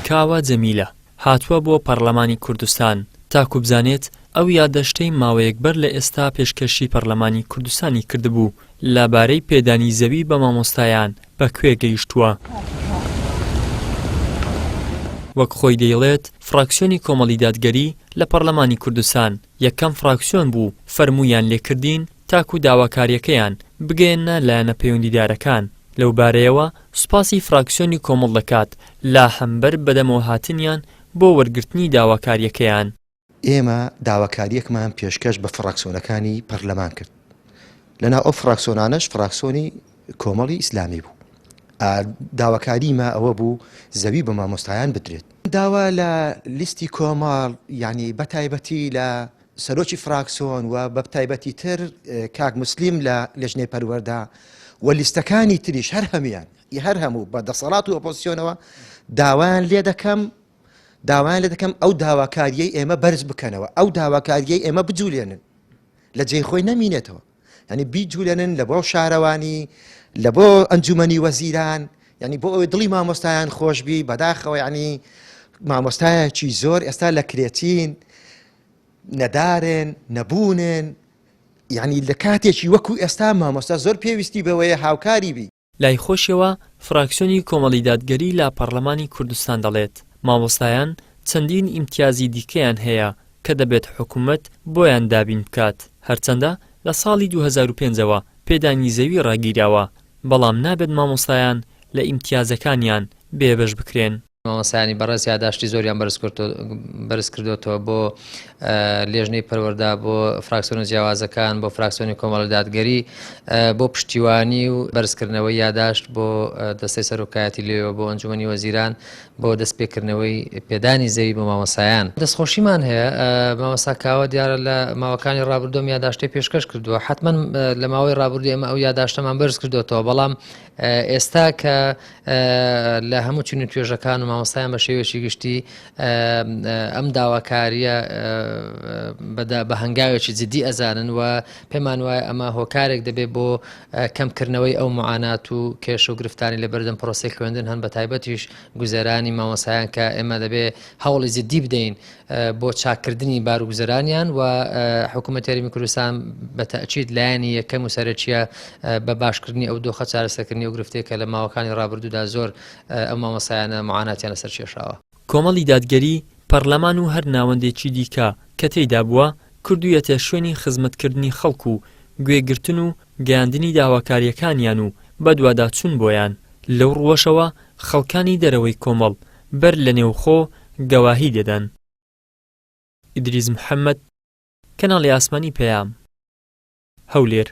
کاوە جەمیلە، هاتووە بۆ پەڕلەمانی کوردستان تاکو بزانێت ئەو یادەشتەی ماوەیەک بەر لە ئێستا پێشکەشی پەڕلەمانی کوردستانی کردبوو لە بارەی پێدانی زەوی بە مامۆستایان بە کوێ گەیشتووە. وەک خۆی دەیڵێت فڕاکسیۆنی کۆمەڵی دادگەری لە پەڕلەمانی کوردستان یەکەم فڕاکسیۆن بوو فەرموویان لێکردین تاکو داواکارییەکەیان بگەیەننە لایەنە پەیوەندیدارەکان، لەوبارەیەوە سوپاسی فراکسیۆنی کۆمەڵ دەکات لە هەمبەر بەدەمەوەهاتنیان بۆ وەرگرتنی داواکارییەکەیان. ئێمە داواکارییەکمان پێشکەش بە فراکسۆنەکانی پەرلەمان کرد، لەناو ئەو فراکسۆنانەش فراکسۆنی کۆمەڵی ئیسلامی بوو، داواکاریمە ئەوە بوو زەوی بە مامۆستایان بدرێت. داوا لە لیستی کۆمەڵ یانی بەتایبەتی لە سەرۆکی فراکسۆن و بە تایبەتی تر کاک موسلیم لە لێژنەی پەروەردە و لیستەکانی تریش هەر هەموویان هەر هەموو بە دەسەڵات و ئۆپۆزسیۆنەوە داوایان لێ دەکەم داوایان لێ دەکەم ئەو داواکاریەی ئێمە بەرز بکەنەوە ئەو داواکاریەی ئێمە بجولێنن لە جێی خۆی نەمینێتەوە ینی بیجولێنن لە بۆ شارەوانی لە بۆ ئەنجومەنی وەزیران ینی بۆ ئەوەی دڵی مامۆستایان خۆشببی بەداخەوە ینی مامۆستایەکی زۆر ئێستا لە کرێچین نەدارن نەبوونن یعنی لە کاتێکی وەکو ئێستا مامۆستا زۆر پێویستی بەوەیە هاوکاری بی. لای خۆشیەوە فراکسیۆنی کۆمەڵی دادگەری لە پەڕلەمانی کوردستان دەڵێت، مامۆستایان چەندین ئیمتیازی دیکەیان هەیە کە دەبێت حکومەت بۆیان دابین بکات، هەرچەندە لە ساڵی 2005 ەوە پێدانی زەوی ڕاگیراوە، بەڵام نابێت مامۆستایان لە ئیمتیازەکانیان بێبەش بکرێن. مامۆستایانی بەڕێز یاداشتی زۆریان بەرز کردۆتەوە بۆ لێژنەی پەروەردە بۆ فراکسیۆنە جیاوازەکان بۆ فراکسیۆنی کۆمەڵی دادگەری بۆ پشتیوانی و بەرزکردنەوەی یاداشت بۆ دەستەی سەرۆکایەتی لێوە بۆ ئەنجومەنی وەزیران بۆ دەستپێکردنەوەی پێدانی زەوی بۆ مامۆستایان. دەستخۆشیمان هەیە مامۆستا کاوە دیارە لە ماوەکانی ڕابردوو ئەم یاداشتەی پێشکەش کردووە حتمما لە ماوەی ڕابردوو ئێمە ئەو یاداشتەمان بەرز کردوێتەوە بەڵام ئێستا کە لە هەموو چین و توێژەکان و مامۆستایان بە شێوەیەکی گشتی ئەم داواکاریە بە هەنگاوێکی جدی ئەزانن و پێمان وایە ئەمە هۆکارێک دەبێت بۆ کەمکردنەوەی ئەو معانات و کێشە و گرفتانی لە بەردەم پرۆسی خوێندن هەن بە تایبەتیش گوزەرانی مامۆستایان کە ئێمە دەبێ هەوڵی جدی بدەین بۆ چاککردنی باروگوزەرانیان و حکوومەتی هەرێمی کوردستان بە تەئکید لایەنی یەکەم و سەرەکیە بە باشکردنی ئەو دۆخە چارەسەرکردنی ئەو گرفتەی کە لە ماوەکانی ڕابردوودا زۆر ئەو مامۆستایانە معاناتیان لەسەر کێشاوە. کۆمەڵی دادگەری، پەڕلەمان و هەر ناوەندێکی دیکە کە تێیدا بووە، کردوویەتە شوێنی خزمەتکردنی خەڵک و گوێگرتن و گەیاندنی داواکارییەکانیان و بەدواداچوون بۆیان، لەو ڕووەشەوە خەڵکانی دەرەوەی کۆمەڵ بەر لە نێوخۆ گەواهی دەدەن. ئیدریس محەمەد، کەناڵی ئاسمانی پەیام، هەولێر.